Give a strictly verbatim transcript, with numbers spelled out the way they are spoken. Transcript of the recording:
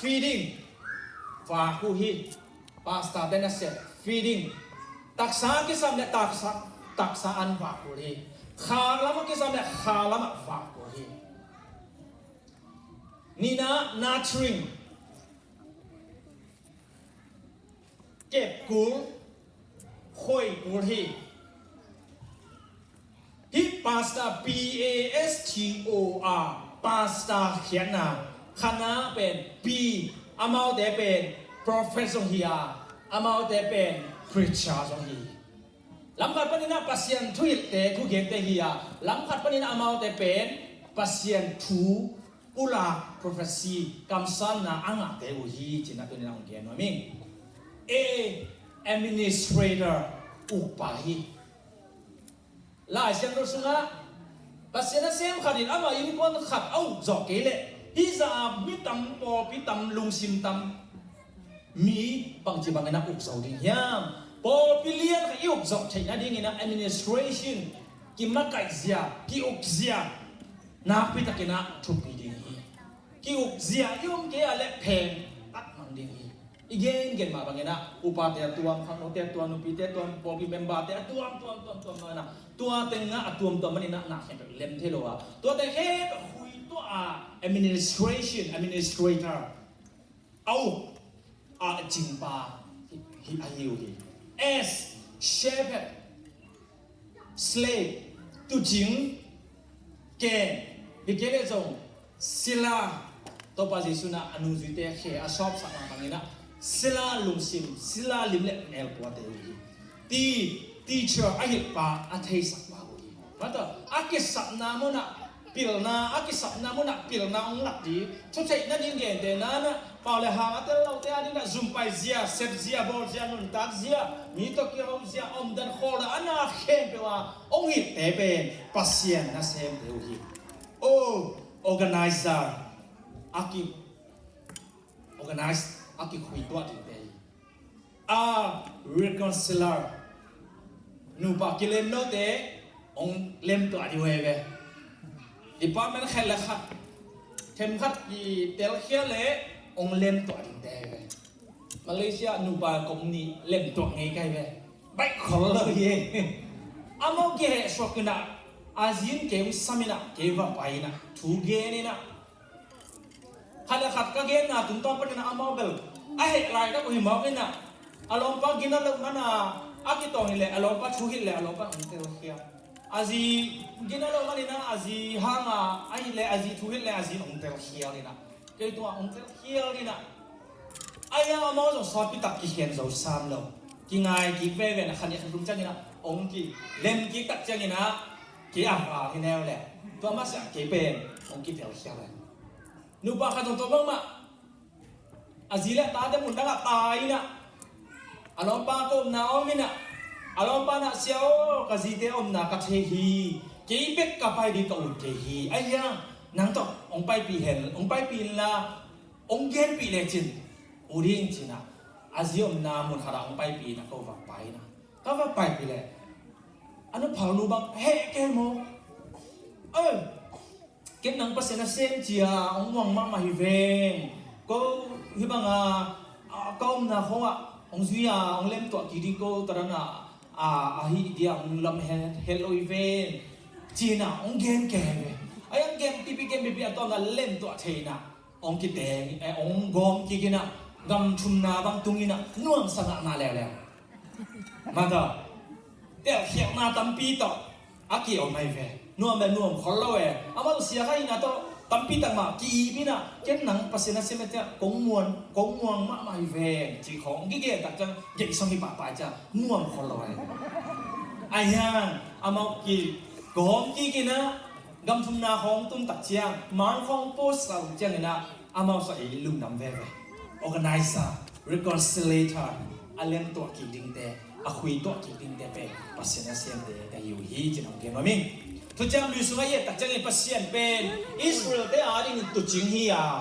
Feeding, vak uh hi. Pastor te nasep, feeding. Taksa a kisam le taksa, taksa an vak uh hi. Kha lam a kisam le kha lam a vak uh hi. Nihna, nurturing. Kep kul, khoi kul hi. Hih pastor, P A S T O R, pastor khiatna, khatna pen P, amaute pen prophet zong hi a, amaute pen preacher zong hi. Lamkhat panin ah Pasian thuhilhte, thugente hi a, lamkhat panin ah amaute pen Pasian thu pulak, prophecy, kamsanna a ngahte uh hi, ci-in a tunin a hong gen nuam ing. A, administrator, ukpa hi. Lai Siangtho sungah Pasian a sem khat in ama innkuan khat a uk zawh kei leh hih zah a mi tam, pawlpi tam, lungsim tam, mi bangci bangin a uk zo ding hiam? Pawlpi lian khat i uk zawh theih nadingin a administration, kimakaih zia, ki-uk zia, nakpi takin a thupi ding hi. Ki-uk zia i om kei a leh pheng tak mang ding hi. I gengen mah bangin a upate a tuam, khangnote a tuam, nupite a tuam, pawlpi memberte a tuam, tuam, tuam, tuam, tuam, na, tua teng a tuamtuam manin a na khempeuh lem thei lo a, tua teng khempeuh khui tuah a, administration, administrator a uk a cingpa hi, hi, ahi uh hi. S, shepherd, slave, tuucing, ken, hi kei leh zong sila, Topa Jesu in a nungzuite khe a sawpsak mah bangin a sila lungsim, sila lim le mel puate uh hi. Ti, teacher, a hilhpa, a theisakpa uh hi. Mata, a kisapna munah pilna, a kisapna munah pilna hong lak ding, thutheih nading gente nanah, pau le hang a tel lote a dingah zumpai zia, sep zia, bawl zia, nuntak zia, mi tawh kiho zia, omdan khawlna a na khempeuh a hong hilhte pen Pasian nasemte uh hi. O, organizer, a ki, organize, a kikhui tuah dingte hi. A, reconciler, nupa kilem lote hong lemtuah ding uh hi ve. Department khat le khat, themkhat kitelkhial le hong lemtuah dingte hi ve. Malaysia nupa kong nih lemtuah ngei ka hi ve. Baih khol lo hi. Amau kihehsuak in a, a zi in kei hong sam in a, kei va pai in a, thu gen in a, khat le khat ka genna tungtawn panin a amau bel a heh laitak uh hi mawk in a, a lawmpa gina loh man a, a kitawng hileh a lawmpa thu hilh leh a lawmpa hong telkhial. A zi gina loh man in a, a zi hang a, a hileh a zi thu hilh leh a zi hong telkhial in a, kei tungah hong telkhial in a. Ahi hang amau zong sawtpi tak kikhen zo sam lo. Kingai kik veve in a, khat nih khat tum ciangin a hong kilem kik tak ciangin a, kei a val hi neu le, tua masiah kei pen hong kitelkhial le. Nupa khat zong tua bangmah, a zi le a tate mun dangah pai in a, a lawmpa ka omna om in a, a lawmpa in a, sia aw, ka zite omna ka thei hi, kei bek ka pai ding ka ut kei hi. Ahi hang nang tawh hong paipih hen, hong paipih inla, hong genpih lecin ut ding, ci-in a, a zi omna mun khatah hong paipih in a, ko va pai in a, ka va paipih leh a nuphal nu bang heh kei maw. Ken nang Pasian nasem ci-a hong muang mahmah hi veng. Ko hih banga, a, ka omna khawngah hong zui-a hong lemtuah kik ding ko tadan a, a, ahi dia hong lam het, het lo hi veng, ci-in a hong gen kei ve. Ahi hang gen pipi, gen pipi, a tawpna lemtuah thei in a, hong kiteng, eh, hong gawm kik in a, gam thumna bang tung in a, nuamsa mahmah leuleu. Mata, telkhialhna tampi tawh a ki-om ahi ve. Nuam le nuam khol lo e. Amau sia kha in a tawh tampi tak mah ki-ip in a, ken nang Pasian nasem e, ci-a kong muang, kong muang mahmah hi ve, ci khawng kigen tak ciang, geisong hi pahpah ciang nuam khol lo e. Ahi hang amau kigawm kik in a, gam thumna khawng tung tak ciang, man khawng post lo ciangin a, amau sa i lungdam veve. Organizer, reconciliator, a lemtuah kik dingte, a khuituah kik dingte pen Pasian nasemte ka hi uh hi, ci-in hong gen nuam ing. Thuciam Lui sungah i et tak ciangin Pasian pen Israel-te adingin tuucing hi a,